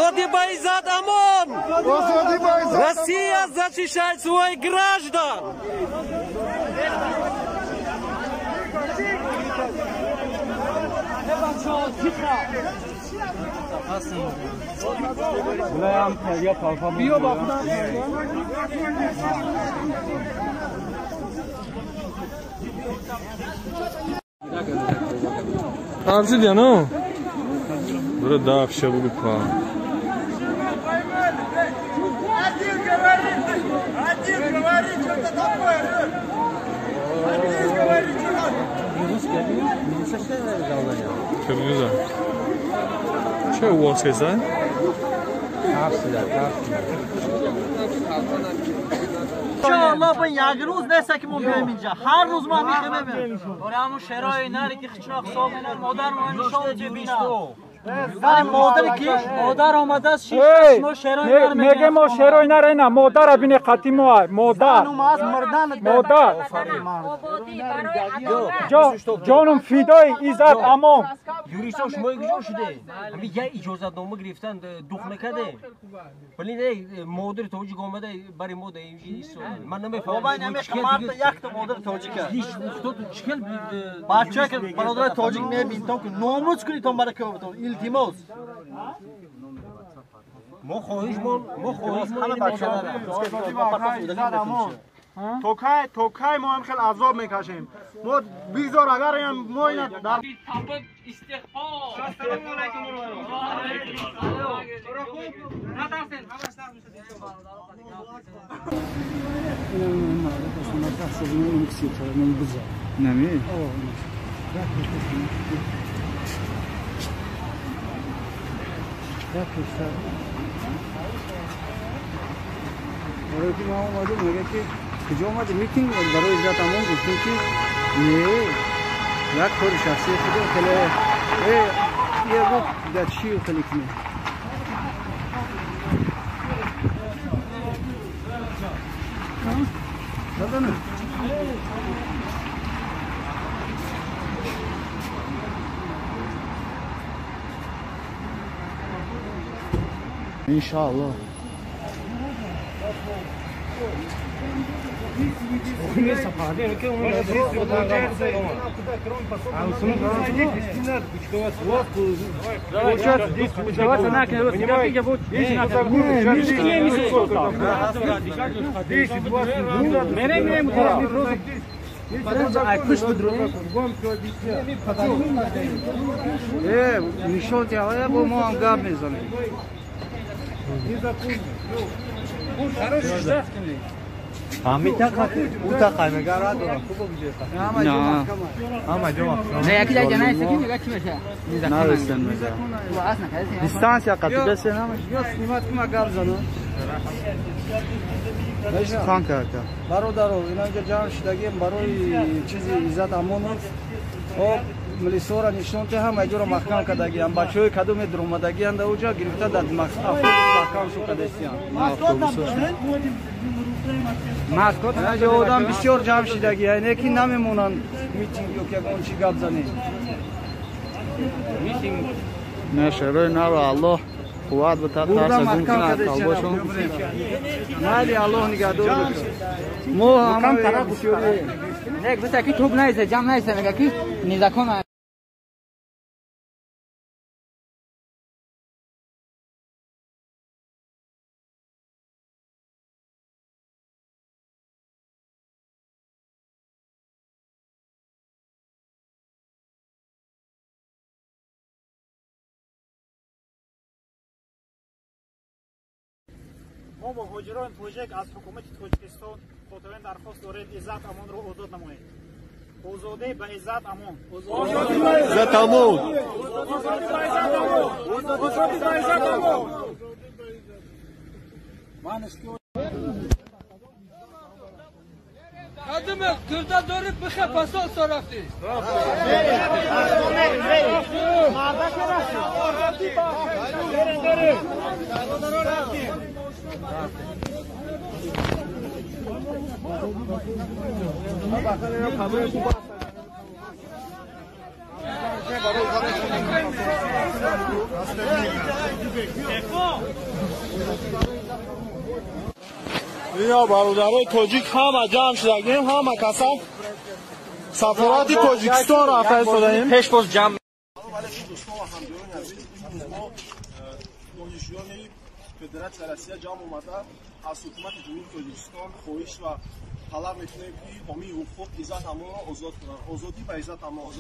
Озоди ба Иззат Амон! Россия защищает своих граждан! Арзидя, ну? Да, все буду па. Один говорит, что-то такое. Один говорит, что-то. Киргиза. Че у вас есть, а? иншоалло ба як рӯз нест ки мо биёем инҷа, ҳар рӯз мо мехемем. Бора ҳамун шерои наре ки хичноқ соб модар мо нишон ҷебина. Модар ки? Модар омадааст шиш мо шерои нар мегӯем. Мегем мо шерои нар ина модара бине қати мо модар. Модар. Ҷонум фидои Иззат Амон. Юристо шумо куҷо шуде? Ҳамин я иҷозатнома гирифтан дух накарде. Блин, эй модари тоҷик омада бари мо да инҷи. Ман намефаҳмам. Бобай намехоҳам якта модари тоҷика. Чикел бача ки бародари тоҷик мебинтон ки номус кунитон барои ки илтимос. Мо хоҳишмон, мо хоҳишмон то кай мо ҳам хел азоб мекашем. Мо бигзор агар мо ина дар истиғфор. Ассалому алайкум ва барои ки мо омадем, мега ки куҷо омадем, митинг барои Иззат Амон, гуфтем ки не, як кори шахсии худо хеле я гуфт да чӣ хеле кунем. Иншаллоҳ. Нишон тиҳая бо мо ҳам гап мезанем. Дистанция қати бесе намаш. Снимать кума гап занам. Хан карда. Бародаро, инаҷа ҷамъ шудагем барои чизи Иззат Амонов. Об милисора нишон те ҳама ҷоро маҳкам кардагиам. Бачаҳои кадоме дуромадагианд да уҷа гирифта дар автобус маҳкам шу кардастиям. Инаҷа одам бисёр ҷамъ шудагия, ине ки намемонанд митинг ё ки ягон чи гап занем. Не шерои наро Аллоҳ қувват битад, тарса гум кунад қалбошон. Майли, Аллоҳ нигаҳдор бошад. Мо ҳама бисёре. Не, гуфта ки туп наиса, ҷамъ наиса, мега ки незаконно. Мо муҳоҷирони тоҷик аз ҳукумати Тоҷикистон хотирин дархост дорем, Иззат Амонро озод намоед. Озодӣ ба Иззат Амон. Озодӣ ба Иззат Амон. Озодӣ ба Иззат Амон. Озодӣ ба Иззат Амон. Kadımı kırda dönüp bıxa pasol soraftı. Ина бародарои тоҷик ҳама ҷамъ шудагем, ҳама каса сафорати Тоҷикистон рафта истодаем. Пеш боз ҷамъ. Донишҷӯёни Федератсияи Россия ҷамъ омада аз ҳукумати Ҷумҳурии Тоҷикистон хоҳиш ва талаб мекунем, ки ҳомии ҳуқуқ Иззат Амонро озод кунанд. Озодӣ ба Иззат Амон!